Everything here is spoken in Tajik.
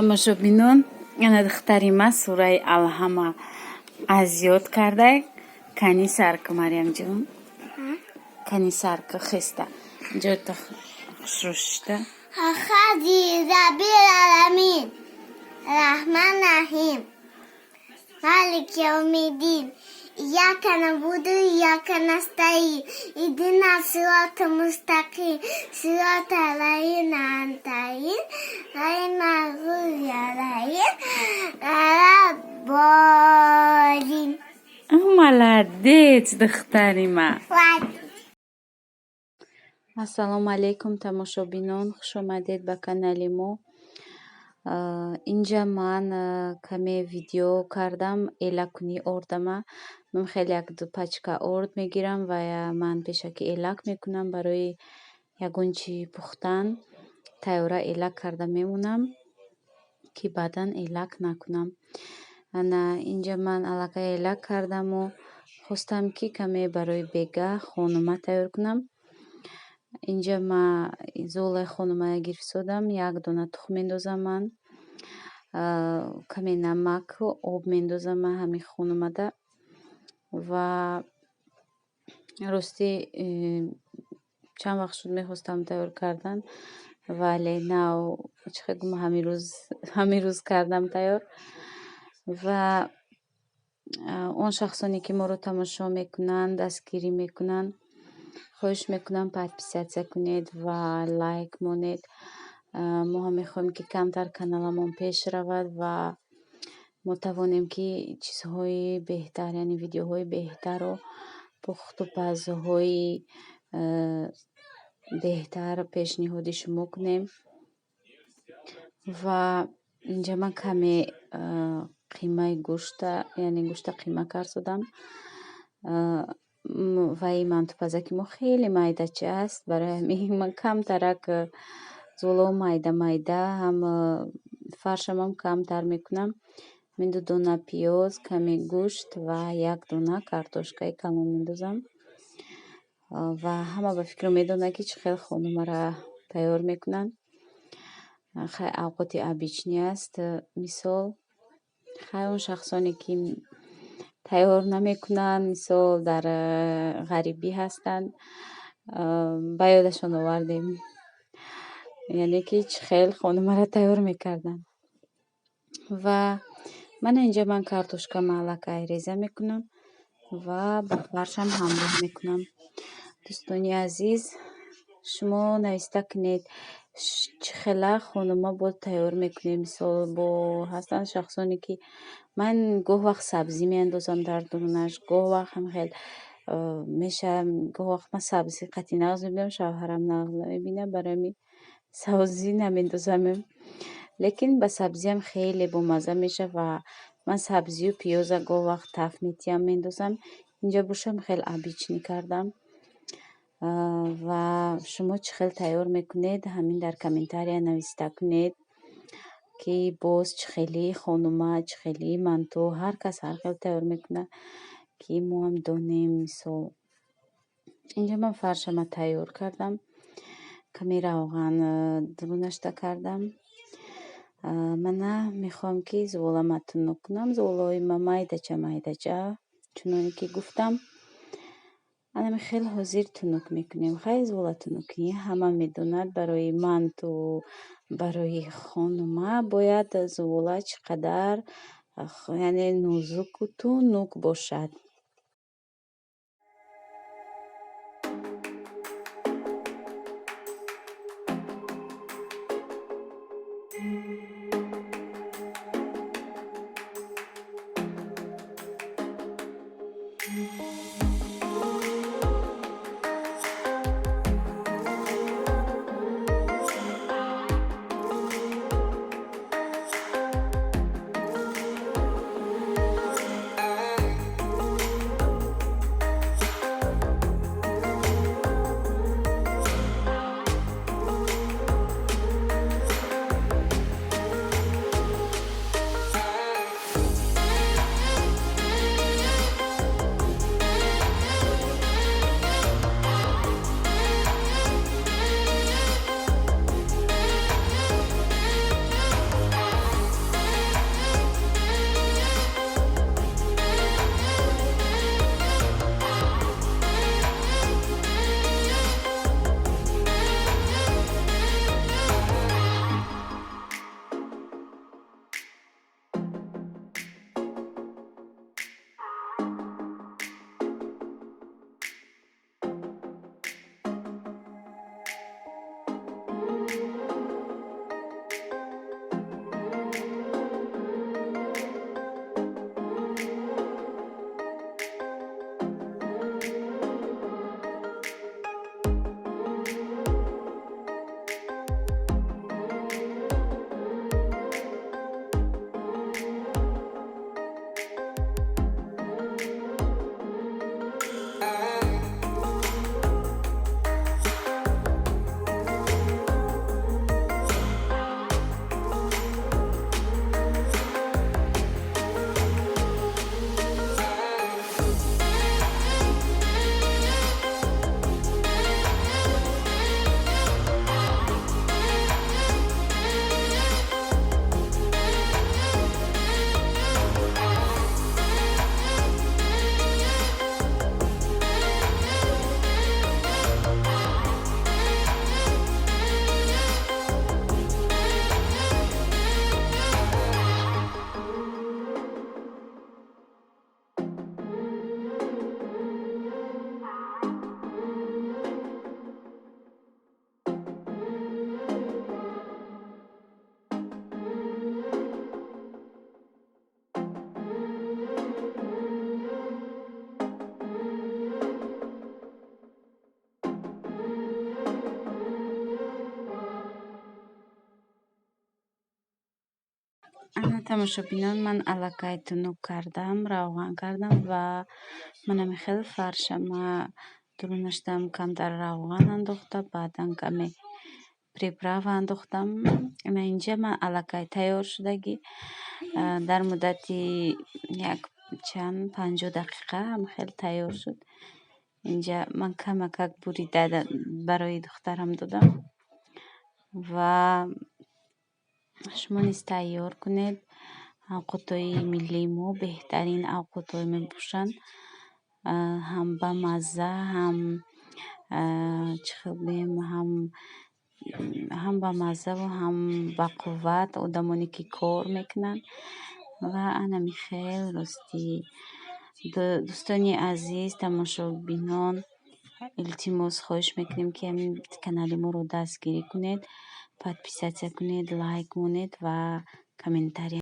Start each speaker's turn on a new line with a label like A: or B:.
A: Тамошобинон, ана духтари ма сураи Алҳама аз ёд кардай. Кани сарку, Марьямҷон, кани сарку, хеста ҷота хушрӯ шишта.
B: Хади Раббил Аламин, Раҳман Раҳим, Малики явмиддин, Ияка набуду, ияка настаин, Иҳдина сирота мустақим, сирота лазина анъамта алайҳим, ғайрил мағзуби алайҳим, валаззоллин.
A: Молодец, духтари ма. Ассалому алайкум, тамошобинон, хушомадед ба канали мо. Инҷа ман каме видео кардам элаккунии ордама. Ман хеле як-ду пачка орд мегирам ва ман пешакӣ элак мекунам барои ягон чӣ пухтан. Тайёра элак карда мемонам, ки баъдан элак накунам. Ана инҷа ман аллакай элак кардаму хостам, ки каме барои бегаҳ хонума тайёр кунам. Инҷа ма золаи хонумая гирифтодам, як дона тухм мендозам ман, каме намаку об мендозам ман ҳамин хонумада. Ва ростӣ, чанд вақт шуд, мехостам тайёр кардан, вале нав чӣ хел гум, ҳамин рӯз кардам тайёр. Ва он шахсоне, ки моро тамошо мекунанд, дастгирӣ мекунанд, хоҳиш мекунам, подписаться кунед ва лайк монед. Мо ҳам мехоҳем, ки камтар каналамон пеш равад ва мо тавонем, ки чизҳои беҳтар, яъне видеоҳои беҳтарро, пухту пазҳои беҳтар пешниҳоди шумо кунем. Ва инҷа ман каме қимаи гӯшта, яъне гӯшта қима кардодам. Ва ин мантупазаки мо хеле майдача аст, барои ҳамин ман камтарак золао майда майда, ҳам фаршамам камтар мекунам. Ҳамин ду дона пиёз, каме гӯшт ва як дона картошкаи калон мендозам. Ва ҳама ба фикру медонад, ки чӣ хел хонумаро тайёр мекунанд. Хай, авқоти обычный аст. Мисол, хай, он шахсоне, ки тайёр намекунанд, мисол, дар ғарибӣ ҳастанд, ба ёдашон овардем, яъне ки чӣ хел хонумаро тайёр мекарданд. Ва мана инҷа ман картошкама аллакай реза мекунам ва ба фаршам ҳамроҳ мекунам. Дӯстони азиз, шумо нависта кунед, чӣ хела хонума боз тайёр мекунем. Мисол, бо ҳастанд шахсоне, ки ман гоҳ вақт сабзӣ меандозам дар дурунаш, гоҳ вақт ҳам хел меша, гоҳ вақт ман сабзӣ қатъи нағз мебинам, шавҳарам нағз намебинад, барои ҳамин сабзӣ намендозам. Лекин ба сабзиам хеле бомазза мешавад ва ман сабзию пиёза гоҳ вақт таф метиҳам, мендозам. Инҷа бошам, хеле обычный кардам. Ва шумо чӣ хел тайёр мекунед, ҳамин дар комментария нависта кунед, ки боз чӣ хели хонума, чӣ хели манту, ҳар кас ҳар хел тайёр мекунад, ки мо ҳам донем. Мисол, инҷа ман фаршама тайёр кардам, каме равған дурунашта кардам. Мана мехоҳам, ки зуволама тунук кунам. Зуволаҳои ма майдача майдача, чуноне ки гуфтам, анами хел ҳозир тунук мекунем. Хай, зувола тунуккунӣ ҳама медонад. Барои манту, барои хонума бояд зувола чӣ қадар, яъне, нозуку тунук бошад. Ана, тамошобинон, ман аллакай тунук кардам, равған кардам ва манами хеле фаршама дурунаштам камтар равған андохта, баъдан каме приправа андохтам. Ана, инҷа ман аллакай тайёр шудагӣ. Дар муддати як чанд 50 дақиқа ҳам хеле тайёр шуд. Инҷа ман камакак бурида барои духтарам додам ва шумо низ тайёр кунед. Авқотҳои миллии мо беҳтарин авқотҳо мебошанд, ҳам бамазза, ҳам, чӣ хел гӯем, ҳам бамаззаву ҳам бақувват, одамоне ки кор мекунанд. Ва анами хел ростӣ, дӯстони азиз, тамошобинон, илтимос, хоҳиш мекунем, ки ҳамин канали моро дастгирӣ кунед, подписаться кунед, лайк монед ва комментария.